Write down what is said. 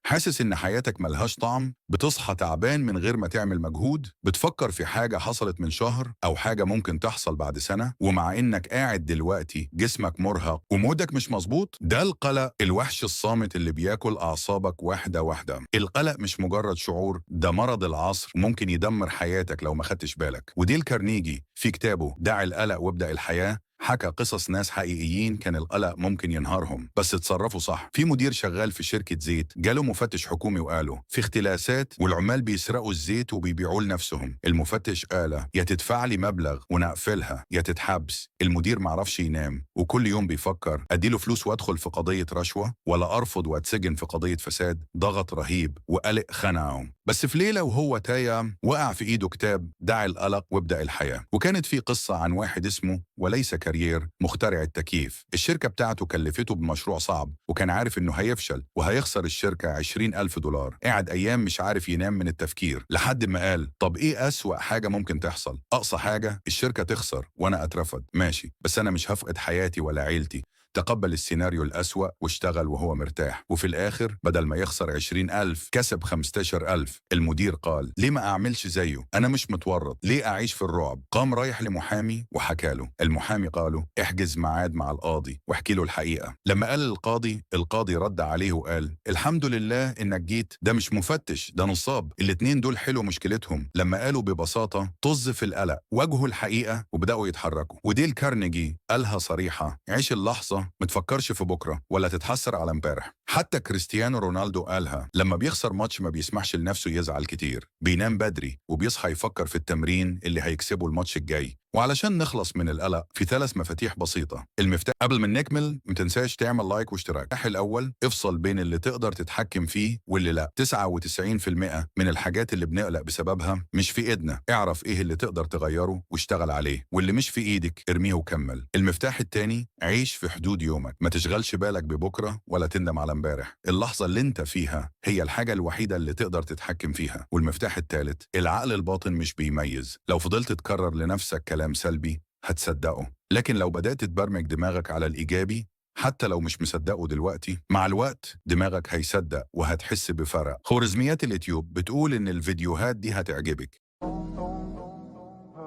حاسس إن حياتك ملهاش طعم؟ بتصحى تعبان من غير ما تعمل مجهود؟ بتفكر في حاجة حصلت من شهر أو حاجة ممكن تحصل بعد سنة، ومع إنك قاعد دلوقتي جسمك مرهق ومودك مش مظبوط؟ ده القلق، الوحش الصامت اللي بياكل أعصابك واحدة واحدة. القلق مش مجرد شعور، ده مرض العصر، ممكن يدمر حياتك لو ما خدتش بالك. وديل كارنيجي في كتابه دع القلق وابدأ الحياة حكى قصص ناس حقيقيين كان القلق ممكن ينهارهم، بس اتصرفوا صح. في مدير شغال في شركة زيت، جاله مفتش حكومي وقاله في اختلاسات والعمال بيسرقوا الزيت وبيبيعوه لنفسهم. المفتش قال يا تدفع لي مبلغ ونقفلها يا تتحبس. المدير معرفش ينام، وكل يوم بيفكر اديله فلوس وادخل في قضية رشوة، ولا ارفض واتسجن في قضية فساد. ضغط رهيب وقلق خنقه. بس في ليلة وهو تايه وقع في ايده كتاب دع القلق وابدأ الحياة، وكانت في قصة عن واحد اسمه وليس كارير، مخترع التكييف. الشركة بتاعته كلفته بمشروع صعب، وكان عارف انه هيفشل وهيخسر الشركة 20,000 دولار. قعد ايام مش عارف ينام من التفكير، لحد ما قال طب ايه اسوأ حاجة ممكن تحصل؟ اقصى حاجة الشركة تخسر وانا اترفد، ماشي، بس انا مش هفقد حياتي ولا عيلتي. تقبل السيناريو الأسوأ واشتغل وهو مرتاح، وفي الآخر بدل ما يخسر 20,000 كسب 15,000. المدير قال ليه ما أعملش زيه؟ أنا مش متورط، ليه أعيش في الرعب؟ قام رايح لمحامي وحكى له. المحامي قاله احجز ميعاد مع القاضي واحكي له الحقيقة. لما قال القاضي، القاضي رد عليه وقال الحمد لله إنك جيت، ده مش مفتش ده نصاب. الاتنين دول حلوا مشكلتهم لما قالوا ببساطة طز في القلق، واجهوا الحقيقة وبدأوا يتحركوا. وديل كارنيجي قالها صريحة، عيش اللحظة، ما تفكرش في بكرة ولا تتحسر على امبارح. حتى كريستيانو رونالدو قالها، لما بيخسر ماتش ما بيسمحش لنفسه يزعل كتير، بينام بدري وبيصحى يفكر في التمرين اللي هيكسبه الماتش الجاي. وعلشان نخلص من القلق في 3 مفاتيح بسيطة. المفتاح قبل ما نكمل ما تنساش تعمل لايك واشتراك. المفتاح الأول، افصل بين اللي تقدر تتحكم فيه واللي لا. 99% من الحاجات اللي بنقلق بسببها مش في ايدنا. اعرف ايه اللي تقدر تغيره واشتغل عليه، واللي مش في ايدك ارميه وكمل. المفتاح الثاني، عيش في حدود يومك، ما تشغلش بالك ببكرة ولا تندم على امبارح. اللحظة اللي انت فيها هي الحاجة الوحيدة اللي تقدر تتحكم فيها. والمفتاح الثالث، العقل الباطن مش بيميز. لو فضلت تكرر لنفسك كلام سلبي هتصدقه، لكن لو بدأت تبرمج دماغك على الإيجابي حتى لو مش مصدقه دلوقتي، مع الوقت دماغك هيصدق وهتحس بفرق. خوارزميات اليوتيوب بتقول إن الفيديوهات دي هتعجبك.